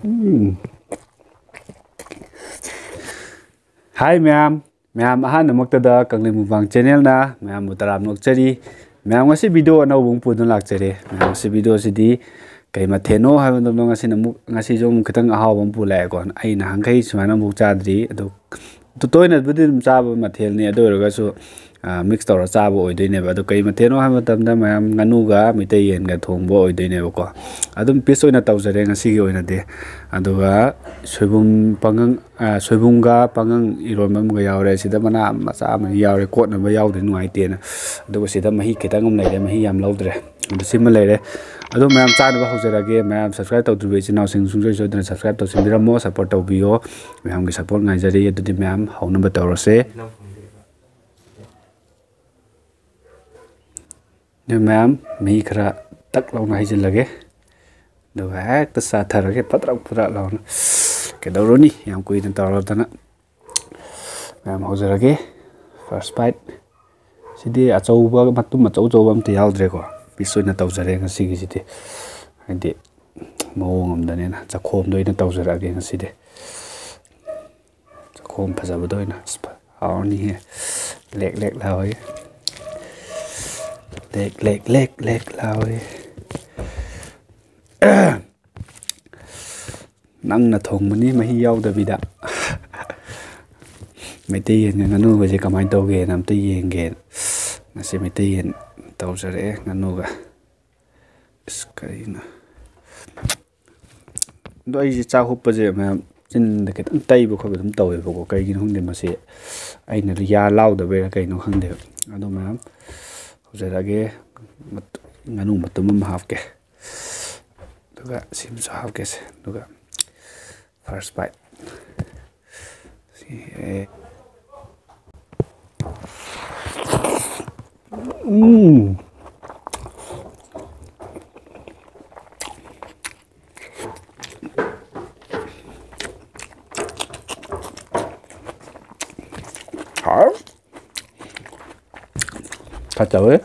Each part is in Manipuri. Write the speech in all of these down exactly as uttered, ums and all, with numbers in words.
ꯎꯝ꯫ ꯍꯥꯏ ꯃꯌꯥꯝ, ꯃꯌꯥꯝ ꯑꯍꯥꯟꯕꯃꯛꯇꯗ ꯀꯪꯂꯩ ꯃꯨꯛꯕꯥꯡ ꯆꯦꯅꯦꯜꯅ ꯃꯌꯥꯝꯕꯨ ꯇꯔꯥꯝꯅ ꯑꯣꯛꯆꯔꯤ꯫ ꯃꯌꯥꯝ ꯉꯁꯤ ꯚꯤꯗꯤꯑꯣ ꯑꯅꯧꯕ ꯑꯃ ꯄꯨꯗꯨꯅ ꯂꯥꯛꯆꯔꯦ꯫ ꯃꯌꯥꯝ ꯉꯁꯤ ꯚꯤꯗꯤꯑꯣꯁꯤꯗꯤ ꯀꯩ ꯃꯊꯦꯜꯅꯣ ꯍꯥꯏꯕ ꯃꯇꯝꯗ ꯉꯁꯤꯅ ꯑꯃꯨꯛ, ꯉꯁꯤꯁꯨ ꯑꯃꯨꯛ ꯈꯤꯇꯪ ꯑꯍꯥꯎꯕ ꯑꯃ ꯄꯨ ꯂꯥꯛꯑꯦꯀꯣ꯫ ꯑꯩ ꯅꯍꯥꯟꯈꯩ ꯁꯨꯃꯥꯏꯅ ꯑꯃꯨꯛ ꯆꯥꯗ꯭ꯔꯤ꯫ ꯑꯗꯣ ꯇꯣ-, ꯇꯣꯏꯅꯕꯨꯗꯤ ꯑꯗꯨꯝ ꯆꯥꯕ ꯃꯊꯦꯜꯅꯤ, ꯑꯗꯨ ꯑꯣꯏꯔꯒꯁꯨ, ꯑ, ꯃꯤꯛꯁ ꯇꯧꯔ ꯆꯥꯕ ꯑꯣꯏꯗꯣꯏꯅꯦꯕ꯫ ꯑꯗꯣ ꯀꯩ ꯃꯊꯦꯜꯅꯣ ꯍꯥꯏꯕ ꯃꯇꯝꯗ ꯃꯌꯥꯝ ꯉꯥꯅꯨꯒ ꯃꯩꯇꯩ ꯌꯦꯟꯒ ꯊꯣꯡꯕ ꯑꯣꯏꯗꯣꯏꯅꯦꯕꯀꯣ꯫ ꯑꯗꯨꯝ ꯄꯤꯁ ꯑꯣꯏꯅ ꯇꯧꯖꯔꯦ ꯉꯁꯤꯒꯤ ꯑꯣꯏꯅꯗꯤ꯫ ꯑꯗꯨꯒ ꯁꯣꯏꯕꯨꯝ ꯄꯥꯡꯉꯪ, ꯑ, ꯁꯣꯏꯕꯨꯝꯒ ꯄꯥꯡꯉꯪ ꯏꯔꯣꯟꯕ ꯑꯃꯒ ꯌꯥꯎꯔꯦ꯫ ꯁꯤꯗ ꯃꯅꯥ ꯃꯆꯥ ꯑꯃ ꯌꯥꯎꯔꯦ, ꯀꯣꯠꯅꯕ ꯌꯥꯎꯗ꯭ꯔꯗꯤ ꯅꯨꯡꯉꯥꯏꯇꯦꯅ꯫ ꯑꯗꯨꯒ ꯁꯤꯗ ꯃꯍꯤ ꯈꯤꯇꯪ ꯑꯃ ꯂꯩꯔꯦ, ꯃꯍꯤ ꯌꯥꯝ ꯂꯧꯗ꯭ꯔꯦ꯫ ꯑꯗꯨ ꯁꯤꯃ ꯂꯩꯔꯦ꯫ ꯑꯗꯨ ꯃꯌꯥꯝ ꯆꯥꯅꯕ ꯍꯧꯖꯔꯒꯦ꯫ ꯃꯌꯥꯝ subscribe ꯇꯧꯗ꯭ꯔꯤꯕ ꯏꯆꯤꯟ ꯏꯅꯥꯎꯁꯤꯡ ꯁꯨꯡꯁꯣꯏ ꯁꯣꯏꯗꯅ subscribe ꯇꯧꯁꯤꯟꯕꯤꯔꯝꯃꯣ, support ꯇꯧꯕꯤꯌꯣ꯫ ꯃꯌꯥꯝꯒꯤ support ꯉꯥꯏꯖꯔꯤ꯫ ꯑꯗꯨꯗꯤ ꯃꯌꯥꯝ ꯍꯧꯅꯕ ꯇꯧꯔꯁꯦ꯫ ꯑꯗꯨ ꯃꯌꯥꯝ ꯃꯍꯤ ꯈꯔ ꯇꯛ ꯂꯥꯎꯅ ꯍꯩꯖꯤꯜꯂꯒꯦ꯫ ꯑꯗꯨꯒ ꯍꯦꯛꯇ ꯆꯥꯊꯔꯒꯦ, ꯐꯠꯇ꯭ꯔꯛ ꯐꯠꯇ꯭ꯔꯛ ꯂꯥꯎꯅ꯫ ꯀꯩꯗꯧꯔꯨꯅꯤ, ꯌꯥꯝ ꯀꯨꯏꯅ ꯇꯧꯔꯗꯅ꯫ ꯃꯌꯥꯝ ꯍꯧꯖꯔꯒꯦ꯫ First bite꯫ ꯁꯤꯗꯤ ꯑꯆꯧꯕ, ꯃꯇꯨꯝ ꯑꯆꯧ ꯑꯆꯧꯕ ꯑꯝꯇ ꯌꯥꯎꯗ꯭ꯔꯦꯀꯣ꯫ ꯄꯤꯁ ꯑꯣꯏꯅ ꯇꯧꯖꯔꯦ ꯉꯁꯤꯒꯤꯁꯤꯗꯤ꯫ ꯍꯥꯏꯗꯤ ꯃꯑꯣꯡ ꯑꯃꯗꯅꯦꯅ ꯆꯈꯣꯝꯗ ꯑꯣꯏꯅ ꯇꯧꯖꯔꯛꯑꯒꯦ ꯉꯁꯤꯗꯤ꯫ ꯆꯈꯣꯝ ꯐꯖꯕꯗ ꯑꯣꯏꯅ꯫ ꯑꯁ, ꯍꯥꯎꯔꯅꯤꯍꯦ꯫ ꯂꯦꯛ ꯂꯦꯛ ꯂꯥꯎꯋꯦ꯫ ꯂꯦꯛ ꯂꯦꯛ ꯂꯦꯛ ꯂꯦꯛ ꯂꯥꯎꯋꯦ꯫ ꯅꯪꯅ ꯊꯣꯡꯕꯅꯤ ꯃꯍꯤ ꯌꯥꯎꯗꯕꯤꯗ꯫ ꯃꯩꯇꯩ ꯌꯦꯟꯒ ꯉꯥꯅꯨꯒꯁꯦ ꯀꯃꯥꯏꯅ ꯇꯧꯒꯦꯅ ꯑꯝꯇ ꯌꯦꯡꯒꯦ꯫ ꯉꯁꯤ ꯃꯩꯇꯩ ꯌꯦꯟ ꯇꯧꯖꯔꯛꯑꯦ ꯉꯥꯅꯨꯒ꯫ ꯑꯁ, ꯀꯔꯤꯅꯣ? ꯑꯗꯣ ꯑꯩꯁꯦ ꯆꯥꯛ ꯍꯨꯞꯄꯁꯦ ꯃꯌꯥꯝ ꯆꯤꯟꯗ ꯈꯤꯇꯪ ꯇꯩꯕ ꯈꯣꯠꯄ ꯑꯗꯨꯝ ꯇꯧꯋꯦꯕꯀꯣ꯫ ꯀꯩꯒꯤꯅꯣ ꯈꯪꯗꯦ ꯃꯁꯤ ꯑꯩꯅ ꯌꯥ ꯂꯥꯎꯗꯕꯩꯔꯥ ꯀꯩꯅꯣ ꯈꯪꯗꯦꯕ꯫ ꯑꯗꯣ ꯃꯌꯥꯝ ꯍꯧꯖꯔꯛꯑꯒꯦ꯫ ꯃꯠ-, ꯉꯥꯅꯨ ꯃꯇꯨꯝ ꯑꯃ ꯍꯥꯞꯀꯦ꯫ ꯑꯗꯨꯒ ꯁꯤꯃꯁꯨ ꯍꯥꯞꯀꯦꯁꯦ꯫ ꯑꯗꯨꯒ first bite꯫ ꯁꯤ, ꯑꯦ꯫ ꯎꯝ꯫ ꯍꯥꯎ꯫ ꯈꯔ ꯇꯧꯋꯦ꯫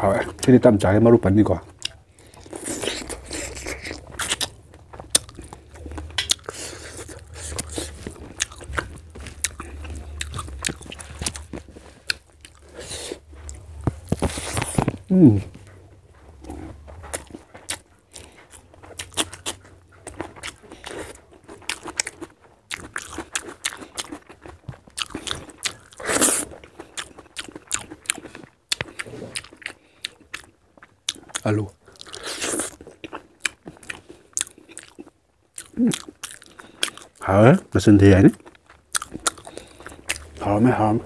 ꯍꯣꯏ, ꯁꯤꯗꯤ ꯇꯞ ꯆꯥꯒꯦ, ꯃꯔꯨ ꯄꯟꯅꯤꯀꯣ꯫ ꯎꯝ꯫ ꯑꯂꯨ꯫ ꯎꯝ꯫ ꯍꯥꯎꯋꯦ, ꯃꯆꯤꯟ ꯊꯤ ꯍꯥꯏꯅꯤ꯫ ꯍꯥꯎꯔꯝꯃꯦ, ꯍꯥꯎꯔꯝꯃꯦ꯫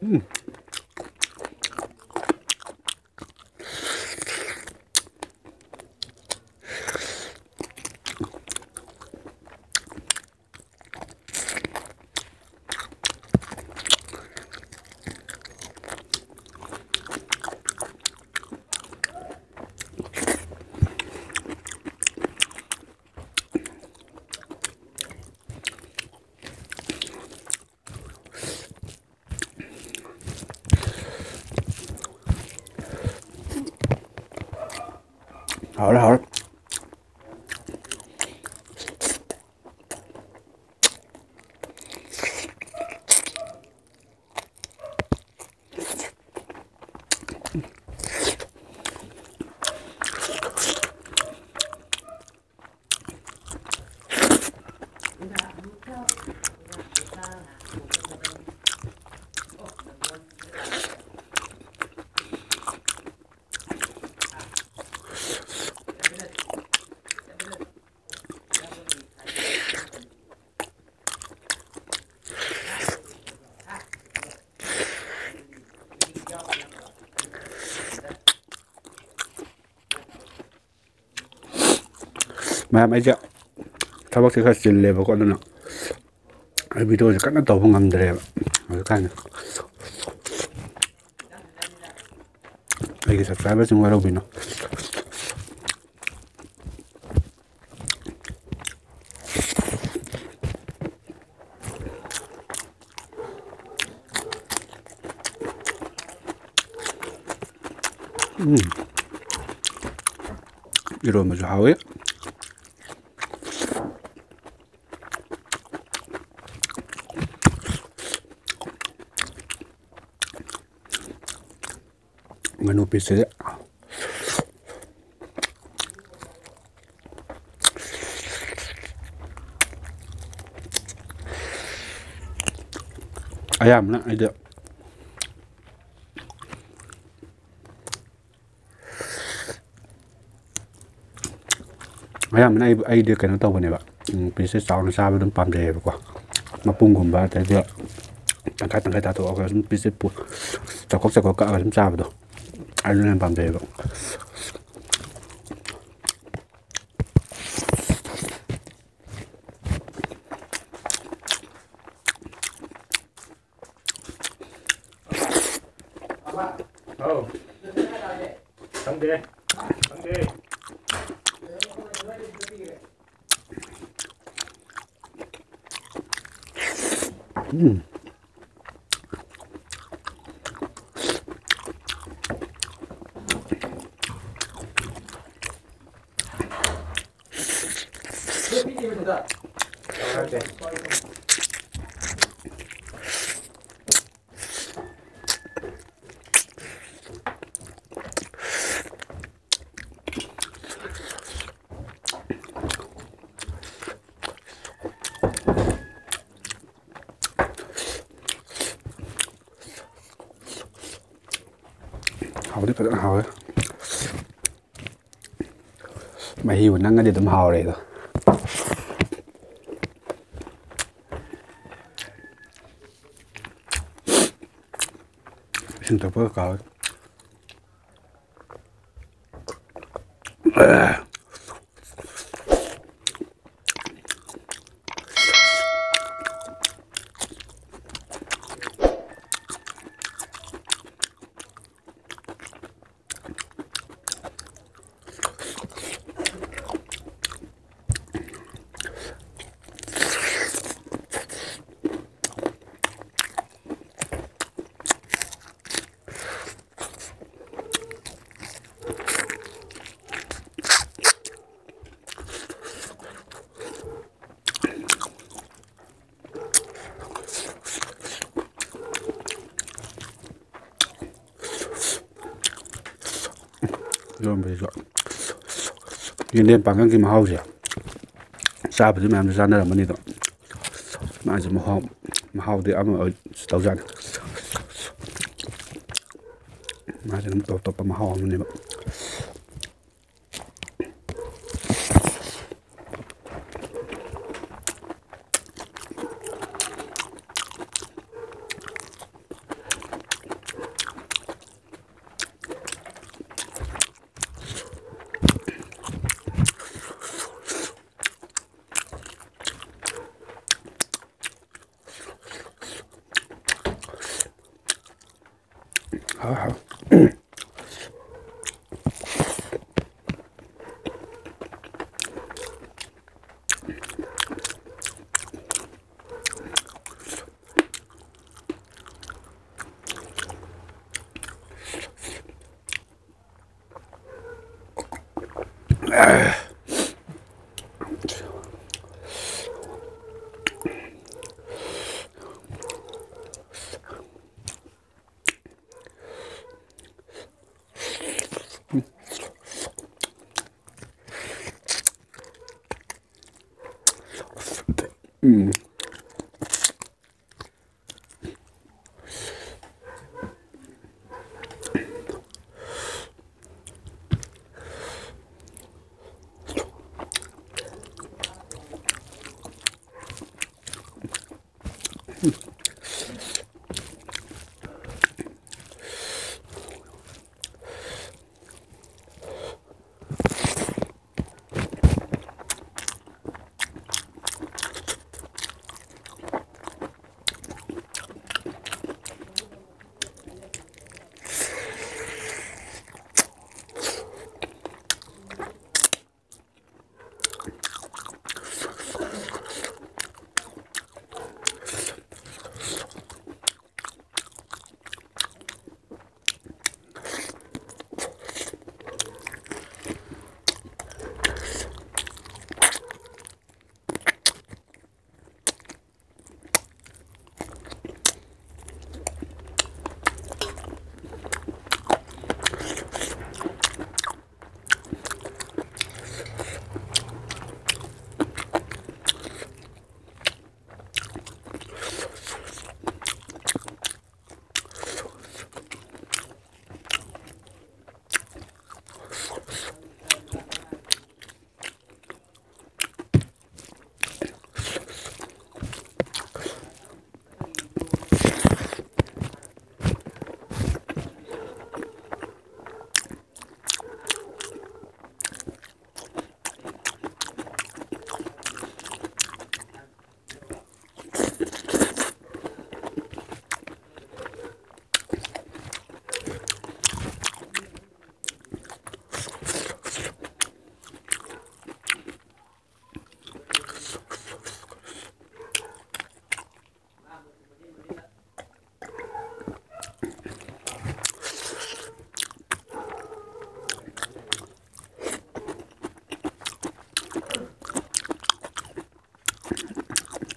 ꯎꯝ꯫ ꯍꯥꯎꯔꯦ, ꯍꯥꯎꯔꯦ꯫ ꯃꯌꯥꯝ, ꯑꯩꯁꯦ ꯊꯕꯛꯁꯦ ꯈꯔ ꯆꯤꯜꯂꯦꯕꯀꯣ, ꯑꯗꯨꯅ ꯑꯩ ꯚꯤꯗꯤꯑꯣꯁꯦ ꯀꯟꯅ ꯇꯧꯕ ꯉꯝꯗ꯭ꯔꯦꯕ ꯍꯧꯖꯤꯛꯀꯥꯟꯁꯦ꯫ ꯑꯩꯒꯤ ꯁꯕꯁꯀ꯭ꯔꯥꯏꯕꯔꯁꯤꯡ ꯋꯥꯔꯧꯕꯤꯅꯨ꯫ ꯎꯝ꯫ ꯏꯔꯣꯟꯕꯁꯨ ꯍꯥꯎꯋꯤ꯫ ꯉꯥꯅꯨ ꯄꯤꯁꯁꯤꯗꯤ ꯑꯌꯥꯝꯕꯅ ꯑꯩꯗꯤ ꯑꯌꯥꯝꯕꯅ ꯑꯩ, ꯑꯩꯗꯤ ꯀꯩꯅꯣ ꯇꯧꯕꯅꯦꯕ, ꯎꯝ, ꯄꯤꯁꯁꯦ ꯆꯥꯎꯅ ꯆꯥꯕ ꯑꯗꯨꯝ ꯄꯥꯝꯖꯩꯌꯦꯕꯀꯣ꯫ ꯃꯄꯨꯝꯒꯨꯝꯕ, ꯑꯗꯩꯗꯤ ꯇꯪꯈꯥꯏ ꯇꯪꯈꯥꯏ ꯇꯥꯊꯣꯛꯑꯒ ꯁꯨꯝ ꯄꯤꯁꯁꯦ ꯄꯨ-, ꯆꯥꯎꯈꯛ ꯆꯥꯎꯈꯛ ꯀꯛꯑꯒ ꯁꯨꯝ ꯆꯥꯕꯗꯣ, ꯑꯗꯨꯅ ꯍꯦꯟꯅ ꯄꯥꯝꯖꯩꯌꯦꯕ꯫ ꯍꯥꯎ꯫ ꯈꯪꯗꯦ꯫ ꯈꯪꯗꯦ꯫ ꯎꯝ꯫ ꯍꯥꯎꯗꯤ ꯐꯖꯅ ꯍꯥꯎꯋꯦ꯫ ꯃꯍꯤꯕꯨ ꯅꯪꯉꯗꯤ ꯑꯗꯨꯝ ꯍꯥꯎꯔꯦ ꯑꯗꯣ꯫ ꯏꯁꯤꯡ ꯊꯛꯄꯒ ꯀꯥꯎꯋꯦ꯫ ꯏꯔꯣꯟꯕꯁꯤꯁꯨ ꯌꯦꯟꯗꯦꯝ ꯄꯥꯡꯒꯜꯒꯤ ꯃꯍꯥꯎꯁꯦ ꯆꯥꯕꯗꯤ ꯃꯌꯥꯝꯁꯨ ꯆꯥꯅꯔꯝꯃꯅꯤ, ꯑꯗꯣ ꯃꯥꯁꯦ ꯃꯍꯥꯎ, ꯃꯍꯥꯎꯗꯤ ꯑꯃ ꯑꯣꯏ ꯇꯧꯖꯥꯠꯅꯤ꯫ ꯃꯥꯁꯦ ꯑꯗꯨꯝ ꯇꯣꯞ ꯇꯣꯞꯄ ꯃꯍꯥꯎ ꯑꯃꯅꯦꯕ꯫ ꯎꯝ꯫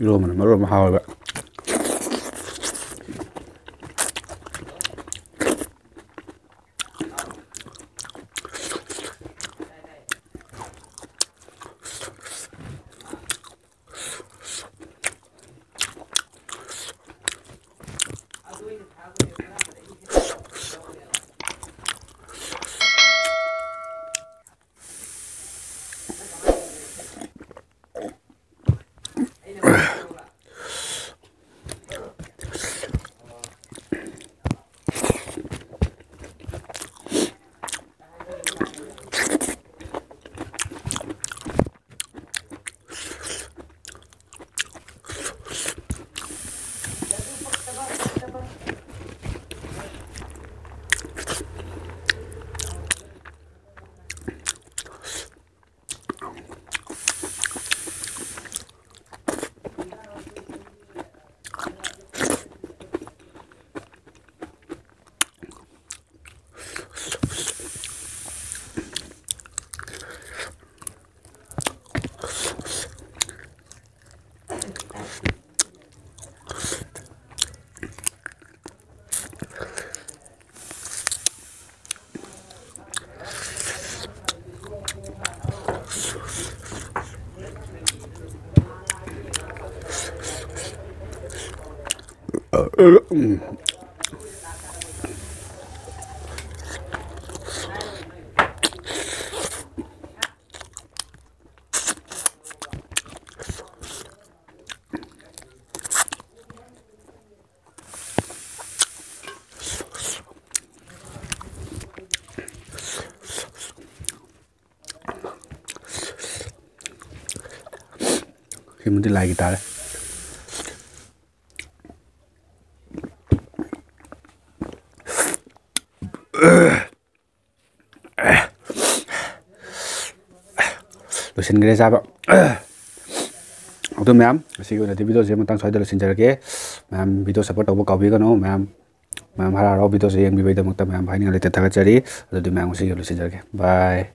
ꯏꯔꯣꯝꯕꯅ ꯃꯔꯣꯟ ꯑꯃ ꯍꯥꯎꯋꯦꯕ꯫ ꯁꯤꯃꯗꯤ ꯂꯥꯏꯒꯤ ꯇꯥꯔꯦ꯫ ꯂꯣꯏꯁꯤꯟꯈ꯭ꯔꯦ ꯆꯥꯕ꯫ ꯑꯗꯨ ꯃꯌꯥꯝ, ꯉꯁꯤꯒꯤ ꯑꯣꯏꯅꯗꯤ video ꯁꯦ ꯃꯇꯥꯡ ꯁ꯭ꯋꯥꯏꯗ ꯂꯣꯏꯁꯤꯟꯖꯔꯒꯦ꯫ ꯃꯌꯥꯝ video support ꯇꯧꯕ ꯀꯥꯎꯕꯤꯒꯅꯨ꯫ ꯃꯌꯥꯝ, ꯃꯌꯥꯝ ꯍꯔꯥꯎ ꯍꯔꯥꯎ video ꯁꯦ ꯌꯦꯡꯕꯤꯕꯒꯤꯗꯃꯛꯇ ꯃꯌꯥꯝ ꯍꯥꯏꯅꯤꯡꯉꯥꯏ ꯂꯩꯇꯦ, ꯊꯥꯒꯠꯆꯔꯤ꯫ ꯑꯗꯨꯗꯤ ꯃꯌꯥꯝ ꯉꯁꯤꯒꯤ ꯂꯣꯏꯁꯤꯟꯖꯔꯒꯦ꯫ Bye꯫